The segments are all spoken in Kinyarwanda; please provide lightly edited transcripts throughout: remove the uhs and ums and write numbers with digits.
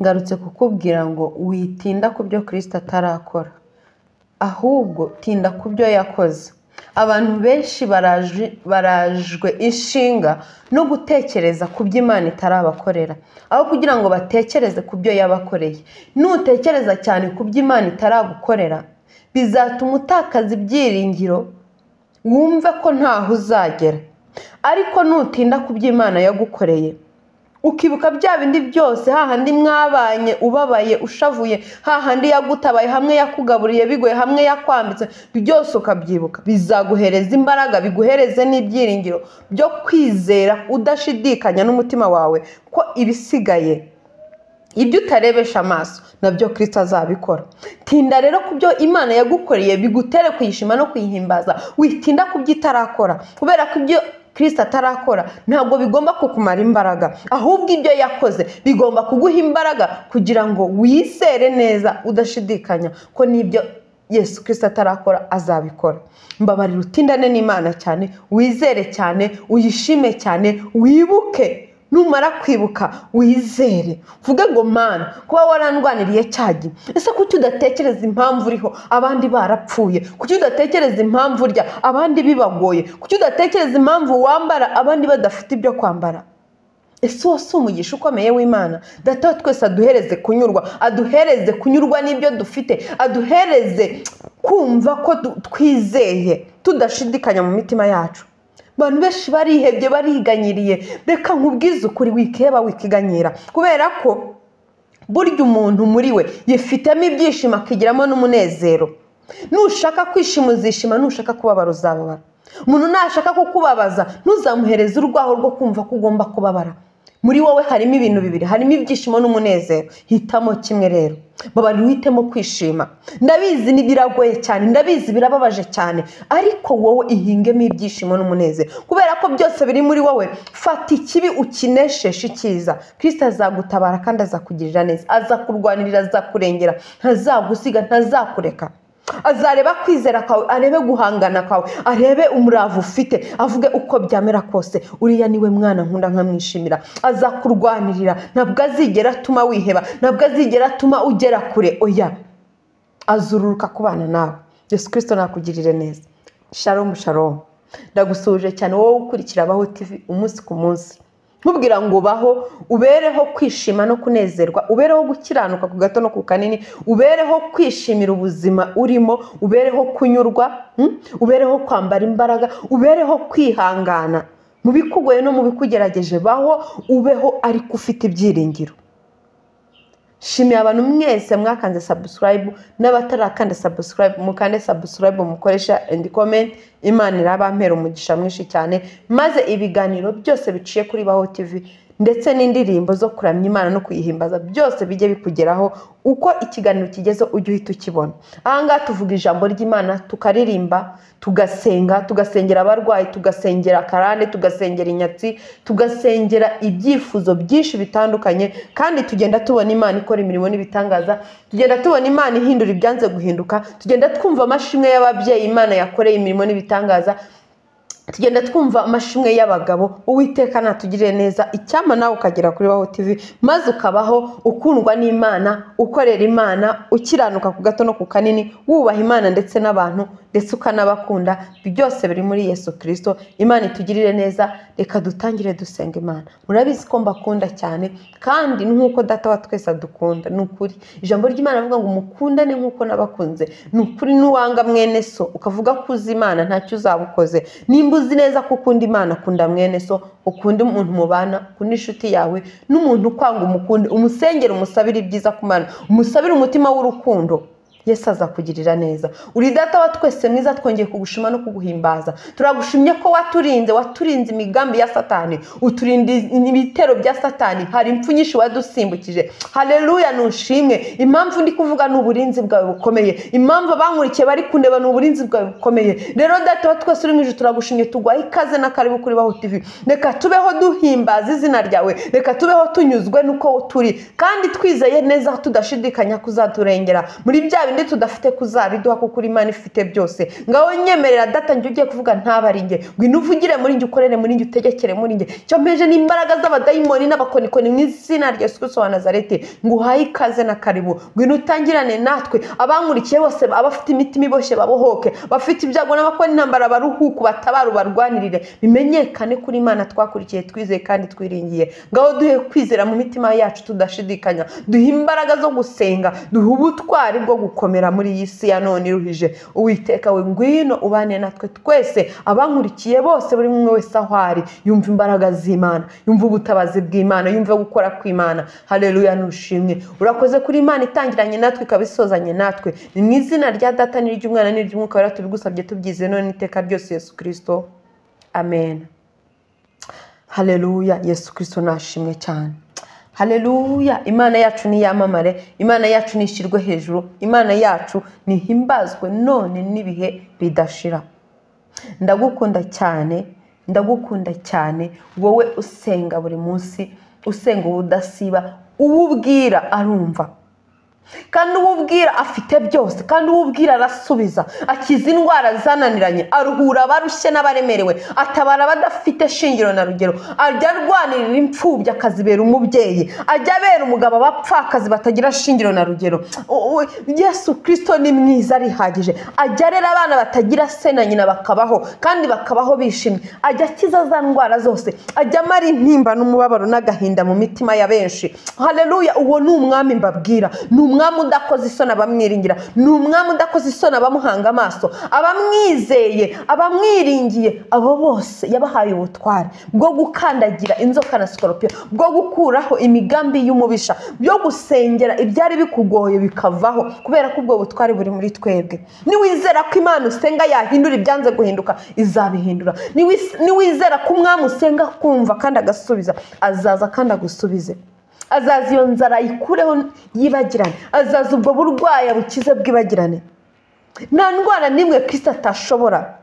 Ngarutse kukubwira ngo witinda ku byo Kristo atarakora, ahubwo tinda ku byo yakoze. Abantu benshi barajwe inshinga no gutekereza ku byo Imana itarabakorera, aho kugira ngo batekereze ku byo yabakoreye. Nutekereza cyane ku byo Imana itaragukorera, bizatuma utakaza ibyiringiro, wumve ko ntaho uzagera. Ariko nutinda ku byo Imana yagukoreye, ukibuka bya bindi byose, hahandi mwabanye ubabaye ushavuye, hahandi yagutabaye, hamwe yakugaburiye bigoye, hamwe yakwambitse, byose ukabyibuka, bizaguhereza imbaraga, biguhereze n'ibyiringiro byo kwizera udashidikanya n'umutima wawe ko ibisigaye, ibyo utarebesha amaso, nabyo Kristo azabikora. Tinda rero ku byo Imana yagukoreye, bigutere kuyishima no kuyihimbaza. Witinda ku byo itarakora, kubera ko ibyo Kristo atarakora ntabwo bigomba kukumara imbaraga, ahubwo ibyo yakoze bigomba kuguha imbaraga kugira ngo wizere neza udashidikanya ko n'ibyo Yesu Kristo atarakora azabikora. Mbabarira utindane n'Imana cyane, wizere cyane, uyishime cyane, wibuke. Numara kwibuka wizere, uvuge ngo Mana, kuba warandwaniriye cya gihe, ese kuki udatekereza impamvu uriho abandi barapfuye? Kuki udatekereza impamvu urya abandi bibagoye? Kuki udatekereza impamvu wambara abandi badafite ibyo kwambara? Ese uwo si umugisha ukomeye w'Imana? Data wa twese aduhereze kunyurwa, aduhereze kunyurwa n'ibyo dufite, aduhereze kumva ko twizeye tudashidikanya mu mitima yacu. Abantu benshi barihebye, bariganyiriye. Reka nkubwize ukuri, wikeba wikiganyira, kubera ko burya umuntu muri we yifitemo ibyishimo akigiramo n'umunezero. Nushaka kwishima uzishima, nushaka kubabara uzababara. Umuntu nashaka kukubabaza ntuzamuhereze urwaho rwo kumva ko ugomba kubabara. Muri wowe harimo ibintu bibiri, harimo ibyishimo n'umunezero. Hitamo kimwe rero, babarira uhitemo kwishima. Ndabizi ni biragoye cyane, ndabizi birababaje cyane, ariko wowe ihingemo ibyishimo n'umunezero, kubera ko byose biri muri wowe. Fata ikibi ukinesheshe icyiza. Kristo azagutabara kandi azakugirira neza, azakurwanirira, azakurengera, ntazagusiga, ntazakureka. Azareba kwizera kwawe, arebe guhangana kwawe, arebe umurava ufite, avuge uko byamera kose, uriya niwe mwana nkunda nkamwishimira. Azakurwanirira, ntabwo azigera atuma wiheba, ntabwo azigera atuma ugera kure, oya, azururuka kubana nawe. Yesu Kristo nakugirire neza. Shalom shalom. Ndagusuhuje cyane wowe ukurikira Baho TV umunsi ku munsi, nkubwira ngo baho, ubereho kwishima no kunezerwa, ubereho gukiranuka ku gato no ku kanini, ubereho kwishimira ubuzima urimo, ubereho kunyurwa, ubereho kwambara imbaraga, ubereho kwihangana mu bikugoye no mu bikugerageje. Baho, ubeho ariko ufite ibyiringiro. Shimiye abantu mwese mwakanze subscribe, n'abatarakanda subscribe mukande subscribe, mukoresha and comment. Imana irabampera umugisha mwinshi cyane, maze ibiganiro byose biciye kuri Baho TV ndetse n'indirimbo zo kuramya Imana no kuyihimbaza byose bijye bikugeraho. Uko ikiganiro kigeze ujye uhita ukibona. Aha ngaha tuvuga ijambo ry'Imana, tukaririmba, tugasenga, tugasengera abarwayi, tugasengera karande, tugasengera inyatsi, tugasengera ibyifuzo byinshi bitandukanye, kandi tugenda tubona Imana ikora imirimo n'ibitangaza, tugenda tubona Imana ihindura ibyanze guhinduka, tugenda twumva amashimwe y'ababyeyi Imana yakoreye imirimo n'ibitangaza, tugenda twumva amashimwe y'abagabo. Uwiteka natugirire neza. Icyampa nawe ukagera kuri Baho TV maze ukabaho ukundwa n'Imana, ukorera Imana, ukiranuka ku gato no ku kanini, wubaha Imana ndetse n'abantu, ndetse ukanabakunda. Byose biri muri Yesu Kristo. Imana itugirire neza. Reka dutangire dusenga Imana. Murabizi ko mbakunda cyane, kandi nk'uko Data wa twese adukunda. Ni ukuri, ijambo ry'Imana rivuga ngo mukundane nk'uko nabakunze. Ni ukuri, n'uwanga mwene so ukavuga ko uzi Imana ntacyo uzaba ukoze. Nimba uzi neza ko ukunda Imana, kunda mwene so, ukunde umuntu mubana, ukunde inshuti yawe, n'umuntu ukwanga umukunde, umusengere, umusabire ibyiza ku Mana, umusabire umutima w'urukundo. Yesu azakugirira neza. Uri Data wa twese mwiza, twongeye kugushima no kuguhimbaza. Turagushimye ko waturinze, waturinze imigambi ya Satani, uturinda ibitero bya Satani. Hari impfu nyinshi wadusimbukije. Haleluya, nushimwe. Impamvu ndi kuvuga ni uburinzi bwawe bukomeye, impamvu abankurikiye bari kundeba ni uburinzi bwawe bukomeye. Rero Data wa twese uri mu ijuru, turagushimye, tuguhaye ikaze na karibu kuri Baho TV. Reka tubeho duhimbaza izina ryawe, reka tubeho tunyuzwe nuko turi, kandi twizeye neza tudashidikanya kuzaturengera muri bya bindi tudafite kuzabiduha kuko uri Imana ifite byose. Ngaho nyemerera data njye ugiye kuvuga ntabari njye, ngwino uvugire muri njye, ukorere muri njye, utegekere muri njye. Cyo mpeje n'imbaraga z'abadayimoni n'abakonikoni mu izina rya Yesu Kristo wa Nazareti, nguhaye ikaze na karibu, ngwino utangirane natwe. Abankurikiye bose, abafite imitima iboshye babohoke, bafite ibyago n'abakora intambara baruhuke, batabare, ubarwanirire, bimenyekane kuri Imana twakurikiye, twizeye kandi twiringiye. Ngaho duhe kwizera mu mitima yacu tudashidikanya, duhe imbaraga zo gusenga, duhe ubutwari bwo gukomera muri iyi si ya none iruhije. Uwiteka we, ngwino ubane natwe twese, abankurikiye bose, buri umwe wese aho ari yumva imbaraga z'Imana, yumva ubutabazi bw'Imana, yumva gukora kw'Imana. Haleluya, nushimwe. Urakoze kuri Imana itangiranye natwe ikabisozanye natwe. Ni mu izina rya Data n'iry'Umwana n'iry'Umwuka Wera tubigusabye tubyize none iteka ryose, Yesu Kristo, amen. Haleluya, Yesu Kristo nashimwe cyane. Haleluya, Imana yacu niyamamare, Imana yacu nishyirwe hejuru, Imana yacu nihimbazwe none n'ibihe bidashira. Ndagukunda cyane, ndagukunda cyane, wowe usenga buri munsi, usenga ubudasiba, uwubwira arumva, kandi uwubwira afite byose, kandi uwubwira arasubiza, akiza indwara zananiranye, aruhura abarushye n'abaremerewe, atabara abadafite shingiro na rugero, ajya arwanirira imfubyi akazibera umubyeyi, ajya abera umugabo abapfakazi batagira shingiro na rugero. Yesu Kristo ni mwiza arihagije, ajya arera abana batagira se na nyina bakabaho, kandi bakabaho bishimye, ajya akiza za ndwara zose, ajya amara intimba n'umubabaro n'agahinda mu mitima ya benshi. Haleluya, uwo ni umwami mbabwira, ni umwami udakoze isoni abamwiringira, ni umwami udakoze isoni abamuhanga amaso, abamwizeye, abamwiringiye, abo bose yabahaye ubutware bwo gukandagira inzoka na sikoropiyo, bwo gukuraho imigambi y'umubisha, byo gusengera ibyari bikugoye bikavaho, kubera ko ubwo butware buri muri twebwe. Niwizera ko Imana usenga yahindura ibyanze guhinduka, izabihindura. Niwizera ko umwami usenga kumva kandi agasubiza, azaza kandi agusubize. Azaza iyo nzara ayikureho yibagirane, azaza ubwo burwayi bukize bwibagirane. Nta ndwara n'imwe Kristo atashobora,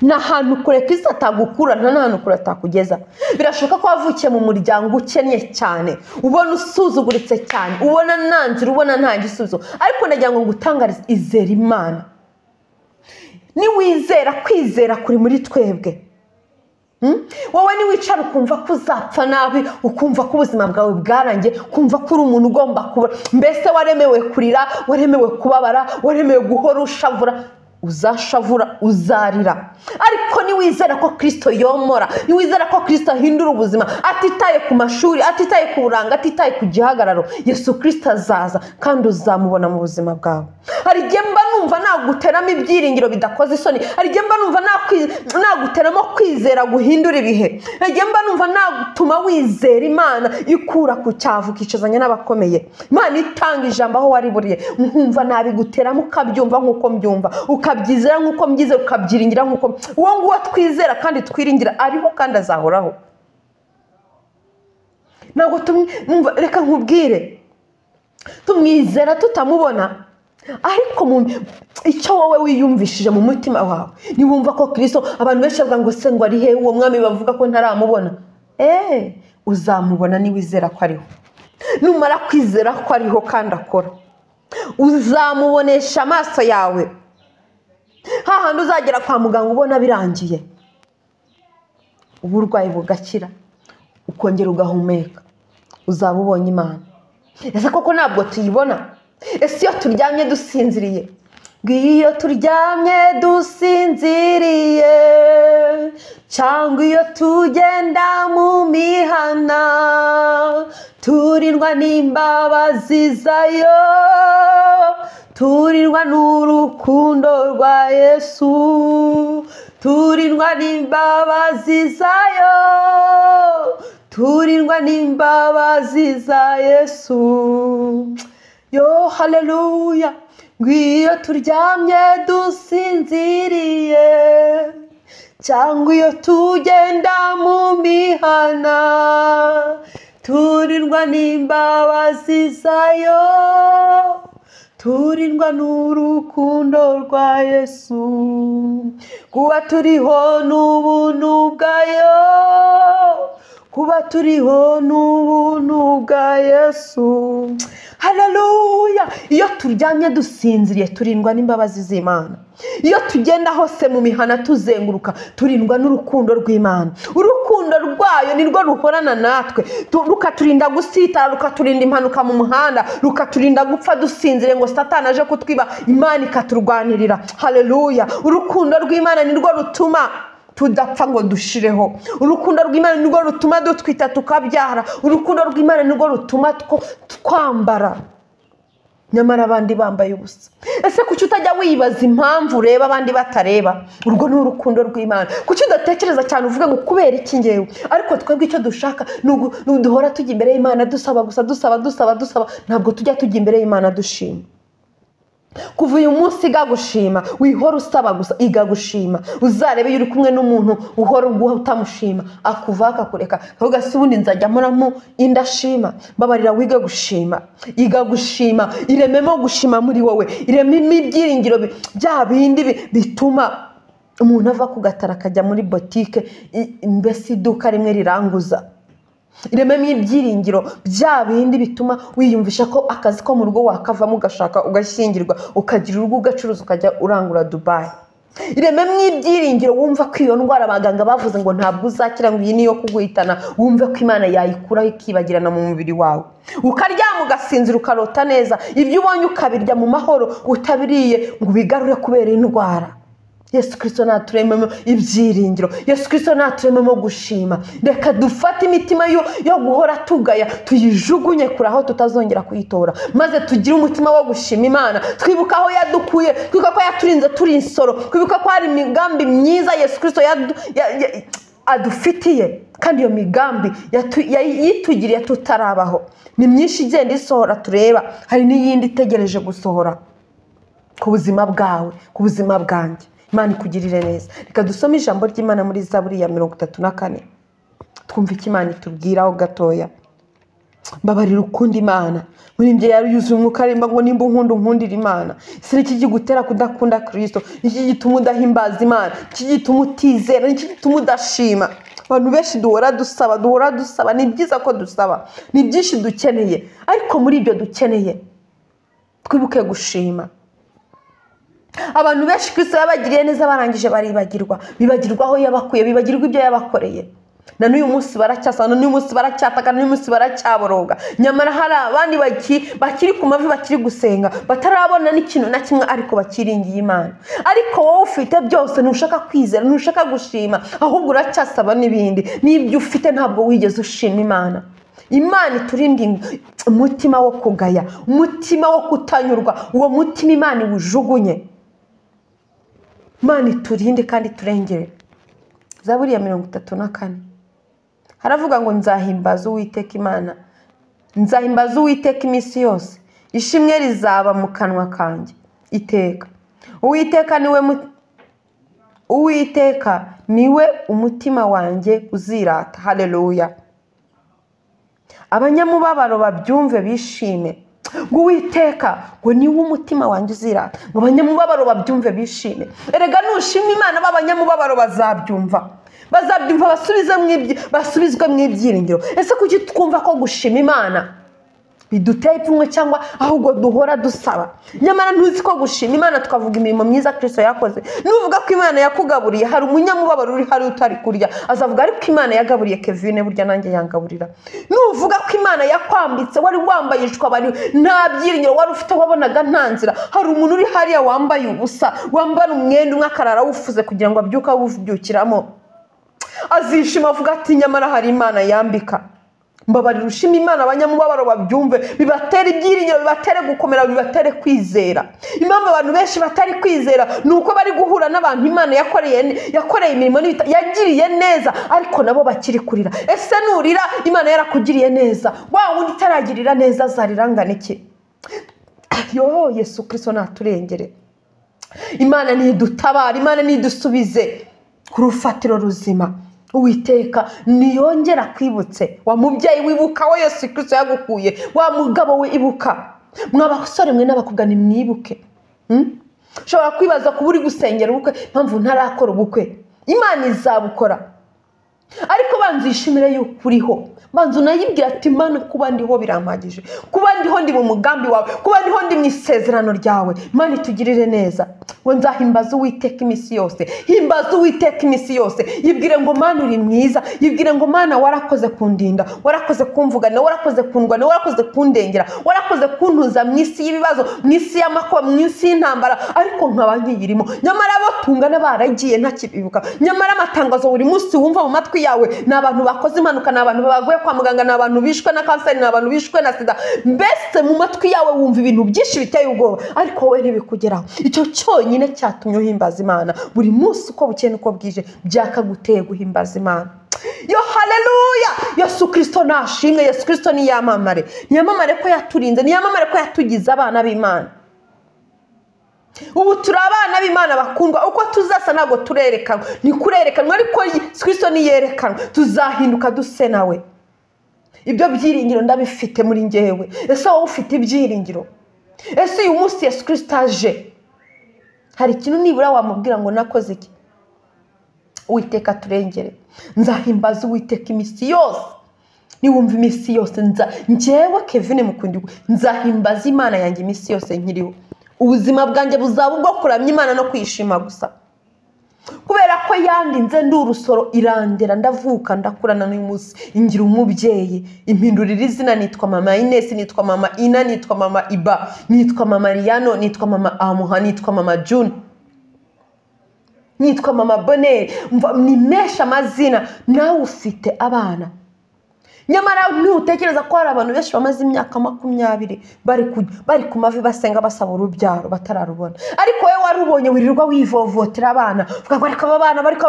nta hantu kure Kristo atagukura, nta n'ahantu kure atakugeza. Birashoboka ko wavukiye mu muryango ukennye cyane, ubona usuzuguritse cyane, ubona nta nzira, ubona nta gisubizo, ariko ndagira ngo ngutangarize, izere Imana. Niwizera, kwizera kuri muri twebwe. Wowe niwicara ukumva ko uzapfa nabi, ukumva ko ubuzima bwawe bwarangiye, ukumva ko uri umuntu ugomba kubura, mbese waremewe kurira, waremewe kubabara, waremewe guhora ushavura, uzashavura, uzarira. Ariko niwizera ko Kristo yomora, niwizera ko Kristo ahindura ubuzima, atitaye ku mashuri, atitaye ku buranga, atitaye ku gihagararo, Yesu Kristo azaza kandi uzamubona mu buzima bwawe. Hari igihe mba numva naguteramo ibyiringiro bidakoze isoni, hari igihe mba numva naguteramo kwizera guhindura ibihe, hari igihe mba numva nagutuma wizera Imana ikura ku cyavu ukicazanya n'abakomeye, Imana itanga ijambo aho wariburiye, nkumva nabiguteramo ukabyumva nk'uko mbyumva, ukabyizera nk'uko mbyizera, ukabyiringira nk'uko uwo nguwo twizera kandi twiringira ariho kandi azahoraho. Ntabwo reka nkubwire, tumwizera tutamubona, ariko icyo wowe wiyumvishije mu mutima wawe, niwumva ko Kristo, abantu benshi bavuga ngo se ngo ari he uwo mwami bavuga ko ntaramubona, uzamubona niwizera ko ariho. Numara kwizera ko ariho kandi akora, uzamubonesha amaso yawe. Hahandi uzagera kwa muganga ubona birangiye, uburwayi bugakira, ukongera ugahumeka, uzaba ubonye Imana. Ese koko ntabwo tuyibona? Ese iyo turyamye dusinziriye, iyo turyamye dusinziriye, cyangwa iyo tugenda mu mihana, turirwa n'imbabazi zayo, turirwa n'urukundo rwa Yesu, turirwa n'imbabazi zayo, turirwa n'imbabazi za Yesu. Yo haleluya, iyo turyamye dusinziriye, cyangwa iyo tugenda mu mihana, turirwa n'imbabazi zayo, turindwa n'urukundo rwa Yesu. Kuba turiho n'ubuntu bwayo, Kuba turiho n'ubuntu bwa Yesu. Haleluya! Iyo turyamye dusinziriye turindwa n'imbabazi z'Imana. Iyo tugenda hose mu mihana tuzenguruka turindwa n'urukundo rw'Imana. Urukundo rwayo nirwo ruhorana natwe, rukaturinda gusitara, rukaturinda impanuka mu muhanda, rukaturinda gupfa dusinzire ngo Satani aje kutwiba, Imana ikaturwanirira. Haleluya! Urukundo rw'Imana nirwo rutuma tudapfa ngo dushireho. Urukundo rw'Imana nirwo rutuma dutwita tukabyara. Urukundo rw'Imana nirwo rutuma twambara nyamara abandi bambaye ubusa. Ese kuki utajya wibaza impamvu ureba abandi batareba? Urwo ni urukundo rw'Imana. Kuki udatekereza cyane uvuga ngo kubera iki ngewe? Ariko twebwe icyo dushaka ni duhora tujya imbere y'Imana dusaba gusa, dusaba dusaba dusaba, ntabwo tujya tujya imbere y'Imana dushima. Kuva uyu munsi iga gushima, wihora usaba gusa, iga gushima. Uzarebe iyo uri kumwe n'umuntu uhora uguha utamushima, akuva akakureka, akavuga se ubundi nzajya mporamo indashima. Mbabarira wige gushima, iga gushima, irememo gushima muri wowe, irememo ibyiringiro bya bindi bituma umuntu ava ku gatara akajya muri botike, mbese iduka rimwe riranguza. Irememo ibyiringiro bya bindi bituma wiyumvisha ko akazi ko mu rugo wakavamo ugashaka ugashyingirwa ukagira urugo ugacuruza ukajya urangura Dubai. Irememo ibyiringiro wumva ko iyo ndwara abaganga bavuze ngo ntabwo uzakira, ngo iyi niyo kuguhitana, wumve ko Imana yayikuraho ikibagirana mu mubiri wawe. Ukaryama ugasinzira ukarota neza, ibyo ubonye ukabirya mu mahoro utabiriye ngo ubigarure kubera indwara. Yesu Kristo naturememo ibyiringiro, Yesu Kristo naturememo gushima. Reka dufate imitima yo guhora tugaya tuyijugunye kure aho tutazongera kuyitora, maze tugire umutima wo gushima Imana, twibuka aho yadukuye, twibuka ko yaturinze turi insoro, twibuka ko hari imigambi myiza Yesu Kristo adufitiye, kandi iyo migambi yitugiriye tutarabaho ni myinshi igenda isohora tureba, hari n'iyindi itegereje gusohora ku buzima bwawe, ku buzima bwanjye. Imana ikugirire neza. Reka dusome ijambo ry'Imana muri Zaburi ya 34, twumve icyo Imana itubwiraho gatoya. Mbabarira ukunda Imana. Muri njye yari yuzuye umwuka aremba ngo nimba unkunda unkundira Imana. Ese niki kigutera kudakunda Kristo? Niki gituma udahimbaza Imana? Niki gituma utizera? Niki gituma udashima? Abantu benshi duhora dusaba, duhora dusaba. Ni byiza ko dusaba, ni byinshi dukeneye, ariko muri ibyo dukeneye twibuke gushima. Abantu benshi Kristo yabagiriye neza barangije baribagirwa, bibagirwa aho yabakuye, bibagirwa ibyo yabakoreye. Na n'uyu munsi baracyasa, na n'uyu munsi baracyataka, na n'uyu munsi baracyaboroga. Nyamara hari abandi bakiri ku mavi, bakiri gusenga, batarabona n'ikintu na kimwe, ariko bakiringiye Imana. Ariko wowe ufite byose, ntushaka kwizera, ntushaka gushima, ahubwo uracyasaba n'ibindi. N'ibyo ufite ntabwo wigeze ushima Imana. Imana iturinde umutima wo kugaya, umutima wo kutanyurwa, uwo mutima Imana iwujugunye. Imana iturinde kandi turengere. Zaburi ya 34 haravuga ngo nzahimbaza Uwiteka Imana, nzahimbaza Uwiteka iminsi yose, ishimwe rizaba mu kanwa kanjye iteka. Uwiteka niwe umutima wanjye uzirata. Haleluya! Abanyamubabaro babyumve bishime. Ngo Uwiteka ngo niwe umutima wanjye uzirata, ngo abanyamubabaro babyumve bishime. Erega nushima Imana b'abanyamubabaro bazabyumva, bazabyumva basubizwe mu ibyiringiro. Ese kuki twumva ko gushima Imana biduteye ipfunwe cyangwa ahubwo duhora dusaba? Nyamara ntuzi ko gushima Imana tukavuga imirimo myiza Kristo yakoze. Nuvuga ko Imana yakugaburiye, hari umunyamubabaro uri hari utari kurya, azavuga ariko Imana yagaburiye Kevine, burya nanjye yangaburira. Nuvuga ko Imana yakwambitse, wari wambaye ishwabari nta byiringiro wari ufite, wabonaga nta nzira, hari umuntu uri hariya wambaye ubusa, wambara umwenda umwe akarara awufuze kugira ngo abyuke awubyukiramo, azishima avuga ati nyamara hari Imana yambika. Mbabarira ushima Imana, abanyamubabaro babyumve, bibatere ibyiringiro, bibatere gukomera, bibatere kwizera. Impamvu abantu benshi batari kwizera ni uko bari guhura n'abantu Imana yakoreye imirimo yagiriye neza, ariko nabo bakiri kurira. Ese nurira Imana yarakugiriye neza, wa wundi itaragirira neza azarira angana iki? Yo Yesu Kristo naturengere. Imana nidutabara, Imana nidusubize ku rufatiro ruzima. Uwiteka niyongera kwibutse, wa mubyeyi wibuka we Yesu Kristo yagukuye, wa mugabo we ibuka, mwa basore mwe n'abakobwa nimwibuke. Ushobora kwibaza kuba uri gusengera ubukwe, impamvu ntarakora ubukwe, Imana izabukora. Ariko banza uyishimire yuko uriho, banza unayibwira ati Mana kuba ndiho birampagije, kuba ndiho ndi mu mugambi wawe, kuba ndiho ndi mu isezerano ryawe. Mana itugirire neza. Ngo nzahimbaza Uwiteka iminsi yose, himbaza Uwiteka iminsi yose. Yibwire ngo Mana uri mwiza, yibwire ngo Mana warakoze kundinda, warakoze kumvugana, warakoze kundwana, warakoze kundengera, warakoze kuntuza mu isi y'ibibazo, mu isi y'amakuba, mu isi y'intambara, ariko nkaba nkiyirimo. Nyamara abo tungana baragiye ntakibibuka. Nyamara amatangazo buri munsi wumva mu matwi yawe ni abantu bakoze impanuka, ni abantu baguye kwa muganga, ni abantu bishwe na kanseri, ni abantu bishwe na sida. Mbese mu matwi yawe wumva ibintu byinshi biteye ubwoba, ariko wowe ntibikugeraho. Icyo cyonyine cyatumye uhimbaza Imana buri munsi uko bukeye n'uko bwije, byakaguteye guhimbaza Imana. Yo haleluya! Yesu Kristo nashimwe, Yesu Kristo niyamamare, niyamamare ko yaturinze, niyamamare ko yatugize abana b'Imana. Ubu turi abana b'Imana bakundwa, uko tuzasa ntabwo turerekanwa, ntikurerekanwa, ariko Yesu Kristo niyerekanwa tuzahinduka duse nawe. Ibyo byiringiro ndabifite muri njyewe. Ese wowe ufite ibyiringiro? Ese uyu munsi Yesu Kristo aje, hari ikintu nibura wamubwira ngo nakoze iki? Uwiteka turengere. Nzahimbaza Uwiteka iminsi yose. Niwumva iminsi yose, njyewe Kevin Mukundirwa nzahimbaza Imana yanjye iminsi yose nkiriho. Ubuzima bwanjye buzaba ubwo kuramya Imana no kwishima gusa, kubera ko yandinze ndi urusoro, irandera, ndavuka, ndakurana n'uyu munsi, ingira umubyeyi, impindurira izina, nitwa mama Ines, nitwa mama Ina, nitwa mama Iba, nitwa mama Riano, nitwa mama Amuha, nitwa mama June, nitwa mama Bonheur. Nimesha amazina. Nawe ufite abana, nyamara ntutekereza ko hari abantu benshi bamaze imyaka 20 bari ku mavi basenga basaba urubyaro batararubona, ariko wowe warubonye wirirwa wivovotera abana, uvuga ngo ariko aba bana bariko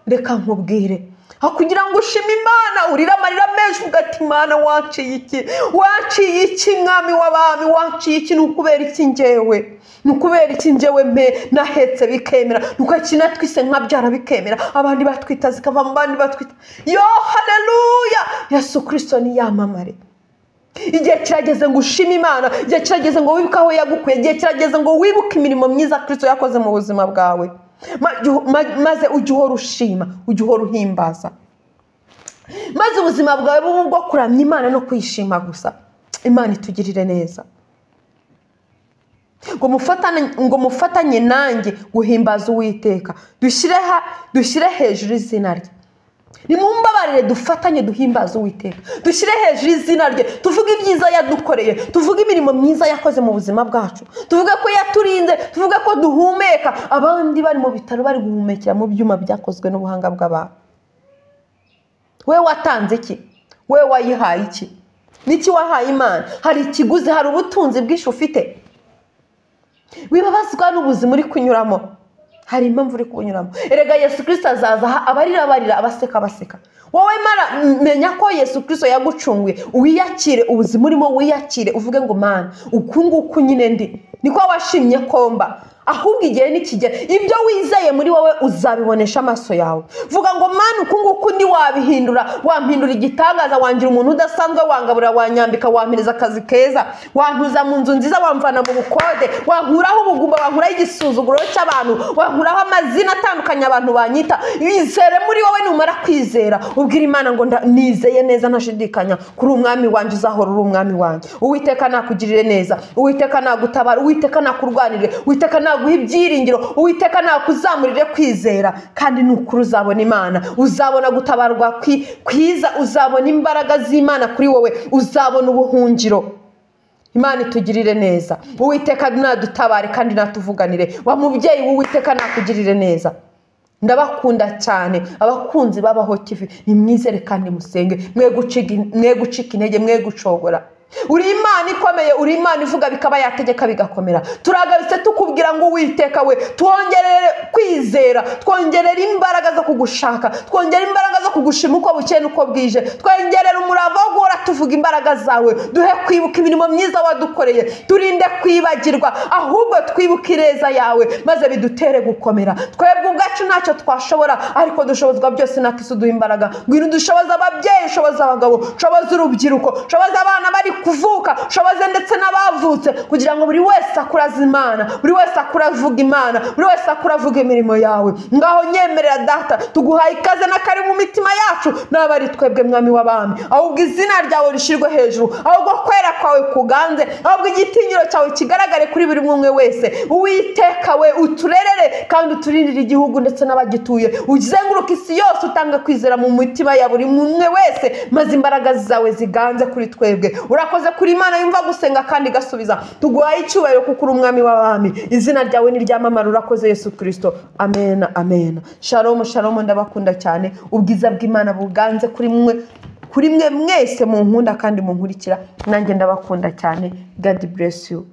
reka nkubwire, aho kugira ngo ushime Imana urira amarira menshi uvuga ati Imana wanciye iki, wanciye iki mwami w'abami, wanciye iki? Ni ukubera iki njyewe, ni ukubera iki njyewe mpe nahetse bikemera, ni uko iki natwise nkabyara bikemera, abandi batwita zikava mu bandi batwita. Yo haleluya! Yesu Kristo niyamamare. Igihe kirageze ngo ushime Imana, igihe kirageze ngo wibuke aho yagukuye, igihe kirageze ngo wibuke imirimo myiza Kristo yakoze mu buzima bwawe, maze ujye uhora ushima, ujye uhora uhimbaza, maze ubuzima bwawe bube ubwo kuramya Imana no kwishima gusa. Imana itugirire neza. Ngo mufatanye nanjye guhimbaza Uwiteka, dushyire hejuru izina rye. Nimumbabarire dufatanye duhimbaze Uwiteka, dushyire hejuru izina rye, tuvuge ibyiza yadukoreye, tuvuge imirimo myiza yakoze mu buzima bwacu, tuvuge ko yaturinze, tuvuge ko duhumeka. Abandi bari mu bitaro bari guhumekera mu byuma byakozwe n'ubuhanga bw'abantu. We watanze iki? We wayihaye iki? Niki wahaye Imana? Hari ikiguzi, hari ubutunzi bwinshi ufite. Wibabazwa n'ubuzima uri kunyuramo, hari impamvu uri kunyuramo. Erega Yesu Kristo azaza abarira barira, abaseka baseka. Wowe mara menya ko Yesu Kristo yagucunguye, wiyakire ubuzima urimo, wiyakire uvuge ngo Mana uku nguku nyine ndi, niko washimye komba. Ahubwo igihe nikigera ibyo wizeye muri wowe uzabibonesha amaso yawe. Vuga ngo Mana uku nguku ndi wabihindura, wampindura igitangaza, wangira umuntu udasanzwe, wangabura, wanyambika, wampiriza akazi keza, wantuza mu nzu nziza, wamvana mu bukode, wankuraho ubugumba, wankuraho igisuzuguro cy'abantu, wankuraho amazina atandukanye abantu banyita. Wizere muri wowe, numara kwizera ubwira Imana ngo nizeye neza ntashidikanya kuri umwami wanjye, uzahora uri umwami wanjye. Uwiteka nakugirire neza, Uwiteka nagutabara, Uwiteka nakurwanirire, Uwiteka naguha ibyiringiro, Uwiteka nakuzamurire kwizera, kandi nukuri uzabona Imana, uzabona gutabarwa kwiza, uzabona imbaraga z'Imana kuri wowe, uzabona ubuhungiro. Imana itugirire neza. Uwiteka nadutabare kandi natuvuganire. Wa mubyeyi w'Uwiteka nakugirire neza. Ndabakunda cyane abakunzi babaho TV, nimwizere kandi musenge, mwe gucika intege, mwe gucogora. Uri Imana ikomeye, uri Imana ivuga bikaba, yategeka bigakomera. Turagarutse tukubwira ngo Uwiteka we twongerere kwizera, twongerere imbaraga zo kugushaka, twongerere imbaraga zo kugushima uko bukeye n'uko bwije, twongerere umurava wo guhora guhora tuvuga imbaraga zawe, duhe kwibuka imirimo myiza wadukoreye, turinde kwibagirwa, ahubwo twibuke ineza yawe, maze bidutere gukomera. Twebwe ubwacu ntacyo twashobora, ariko dushobozwa byose na Kristo uduha imbaraga. Ngwino udushoboze ababyeyi, ushoboze abagabo, ushoboze urubyiruko, ushoboze abana bari kuvuka, ushoboze ndetse n'abavutse, kugira ngo buri wese akure azi Imana, buri wese akure avuga Imana, buri wese akure avuga imirimo yawe. Ngaho nyemerera Data, tuguhaye ikaze n'akari mu mitima yacu, n'aba ari twebwe Mwami w'abami, ahubwo izina ryawe rishyirwe hejuru, ahubwo kwera kwawe kuganze, ahubwo igitinyiro cyawe kigaragare kuri buri umwe wese. Uwiteka we, uturerere kandi uturindire igihugu ndetse n'abagituye, uzenguruke isi yose utanga kwizera mu mitima ya buri umwe wese, maze imbaraga zawe ziganze kuri twebwe. Urakoze kuri Imana yumva gusenga kandi igasubiza. Tuguhaye icyubahiro kuko uri Umwami w'abami, izina ryawe niryamamara. Urakoze Yesu Kristo, amen, amen. Shalom, shalom, ndabakunda cyane. Ubwiza bw'Imana buganze kuri mwe, kuri mwe mwese munkunda kandi munkurikira, nanjye ndabakunda cyane. God bless you.